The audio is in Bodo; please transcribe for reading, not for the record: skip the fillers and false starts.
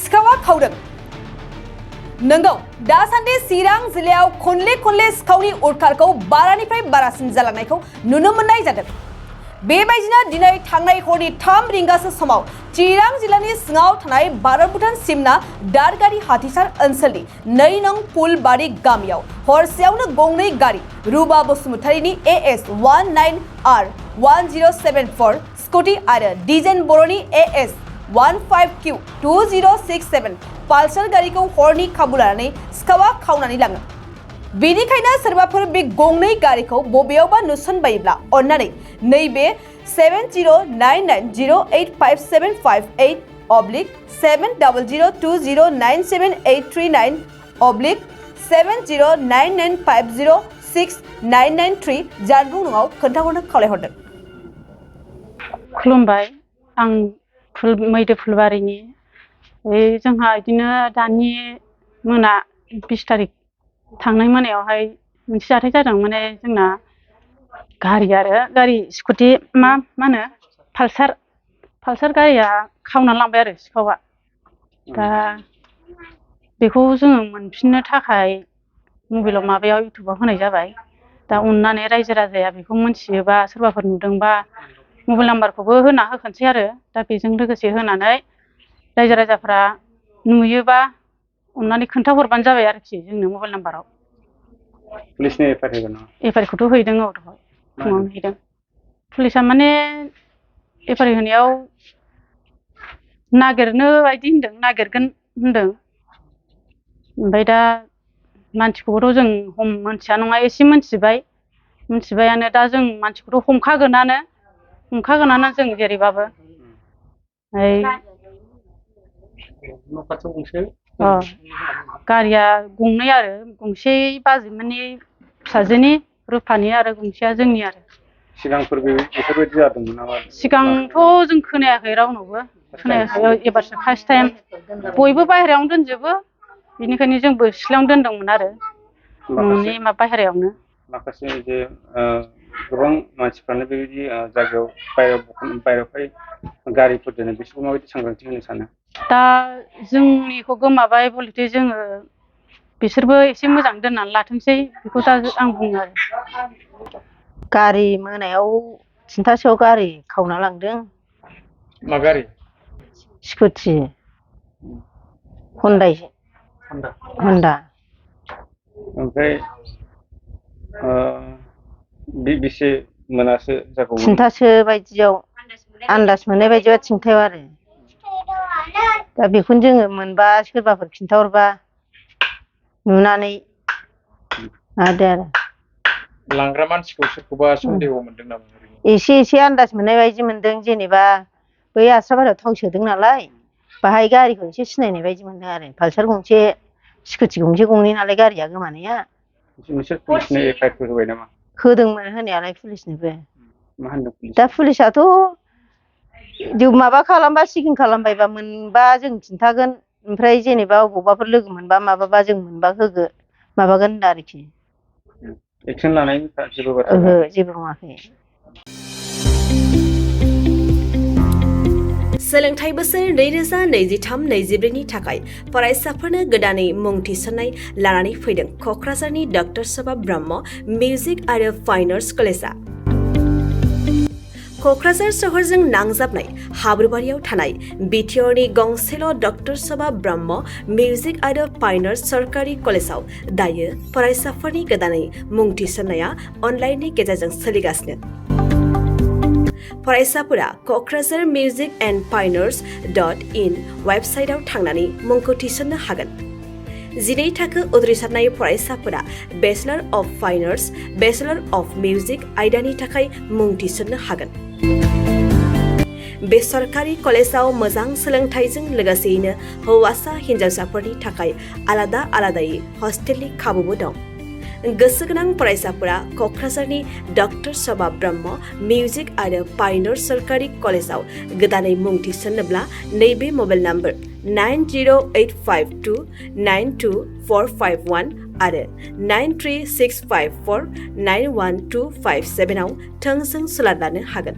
सिखावा खावदों नंगौ दासान्दि चिरां जिल्लायाव खनले सिखावनि उदखारखौ बारानिफ्राय बारासिन जालांनायखौ नुनो मोननाय जादों। बेबायदिनो दिनै थांनाय हरनि 3 रिंगासो समाव चिरां जिल्लानि सिङाव थानाय भारत भुटान सिमना दादगारि हाथिसार ओनसोलनि 2 नं फुलबारि गामियाव हरसेयावनो गंनै गारि रुबा बसुमतारीनि AS19R1074 स्कुटी आरो डिजेन बर'नि AS15Q2067 पालसार गारिखौ हरनि खाबु लानानै सिखावा खावनानै लाङो। बेनिखायनो सोरबाफोर बे गंनै गारिखौ बबेयावबा नुसनबायोब्ला अन्नानै नैबे 7099085758/70995069993 जानबुं नङाव खोन्थाहरनो खावलायहरदों। खुलुमबाय, आं मैदो फुलबारिनि जोंहा बिदिनो दानि मोना 20 तारिख थांनाय मोनायावहाय मोनसे जाथाय जादों। माने जोंना गारि स्कुटी मा होनो पालसार गारिया खावनानै लांबाय आरो सिखावा। दा बेखौ जोङो मोनफिननो थाखाय मबाइलाव माबायाव इउटुबाव होनाय जाबाय। दा अननानै रायजो राजाया बेखौ मोनथियोबा सोरबाफोर नुदोंबा मबाइल नाम्बारखौबो होना होखानोसै आरो दा बेजों लोगोसे होनानै रायजो राजाफ्रा नुयोबा अननानै खोन्थाहरबानो जाबाय आरोखि जोंनो मबाइल नाम्बाराव। पुलिसनि एफआइआर होगोन नामा? एफआइआरखौथ' हैदों, औ दहाय फुङावनो हैदों। पुलिसा माने एफआइआर होनायाव नागिरनो बायदि होनदों, नागिरगोन होनदों। ओमफ्राय दा मानसिखौबोथ' जों मोनथिया नङा एसे मोनथिबायानो। दा जों मानसिखौथ' हमखागोनानो जों जेरैबाबो। गारिया गंनै आरो गंसे बाजैमोननि फिसाजोनि रुफानि आरो गंसेया जोंनि आरो। सिगांफोर बेफोरबायदि जादोंमोन नामा? सिगांथ' जों खोनायाखै, रावनावबो खोनायाखै। एबारसो फार्स्ट टाइम। बयबो बाहेरायावनो दोनजोबो, बेनिखायनो जोंबो सिथ्लायावनो दोनदोंमोन आरो न'नि बाहेरायावनो। माखासे जे गोबां मानसिफ्रानो बेबायदि जायगायाव बायहेरायावहाय गारिफोर दोनो, बिसोरखौ माबायदि सांग्रांथि होनो सानो? दा जोंनिखौ गोमाबाय बलथे जोङो बिसोरबो एसे मोजां दोननानै लाथोंसै, बेखौ दा आं बुङो आरो। गारि मोनायाव 3थासोआव गारि खावना लांदों। मा गारि? Scooty Honda. ओमफ्राय बेसे मोनासो जागौमोन? 3थासो बायदियाव, आन्दाज मोननाय बायदिबा 3थायाव आरो। दा बेखौनो जोङो मोनबा सोरबाफोर खिन्थाहरबा नुनानै मादो आरो। लांग्रा मानसिखौ सोरखौबा सन्देह मोनदों नामा? एसे आन्दाज मोननाय बायदि मोनदों। जेनेबा बै आस्राबारियाव थाव सोदों नालाय, बाहाय गारिखौ एसे सिनायनाय बायदि मोनदों आरो। पालसार गंसे, स्कुटि गंनै नालाय गारिया गोमानाया। नोंसोर पुलिसनो एफआइआर होबाय नामा? होदोंमोन होनायालाय पुलिसनोबो। मा होनदों पुलिस? दा पुलिसाथ' माबा खालामबा, चेकिं खालामबायबा मोनबा जों खिन्थागोन। ओमफ्राय जेनेबा अबावबाफोर लोगो मोनबा माबाबा जों मोनबा माबागोन होनदों आरोखि। एक्सन लानायनि जेबो बाथ्रा? ओहो, जेबो बुङाखै। सोलोंथाइ बोसोर 2023-24 नि थाखाय फरायसाफोरनो गोदानै मुं थिसननाय लानानै फैदों क'क्राझारनि डक्टर सभा ब्रह्म मिउजिक आरो फाइन आर्ट्स कलेजआ। क'क्राझार सहरजों नांजाबनाय हाब्रुबारियाव थानाय बिटिआरनि गंसेल' डक्टर सभा ब्रह्म मिउजिक आरो फाइन आर्ट्स सरकारि कलेजआव दायो फरायसाफोरनि गोदानै मुं थिसननाया अनलाइननि गेजेरजों सोलिगासिनो। फरायसाफोरा क'क्राझार मिउजिक एन्ड फाइन आर्ट्स.in वेबसाइटआव थांनानै मुंखौ थिसननो हागोन। 12 थाखो उथ्रिसारनाय फरायसाफोरा bachelor of fine arts, bachelor of music आयदानि थाखाय मुं थिसननो हागोन। बे सरकारि कलेजाव मोजां सोलोंथाइजों लोगोसेयैनो हौवासा हिन्जावसाफोरनि थाखाय आलादायै हस्टेलनि खाबुबो दं। गोसो गोनां फरायसाफोरा क'क्राझारनि डक्टर सभा ब्रह्म मिउजिक आरो फाइन आर्ट्स सरकारि कलेजाव गोदानै मुं थिसन्नोब्ला नैबे मबाइल नाम्बार 9085292451 आरो 9365491257 आव थोंजों सुलाद लानो हागोन।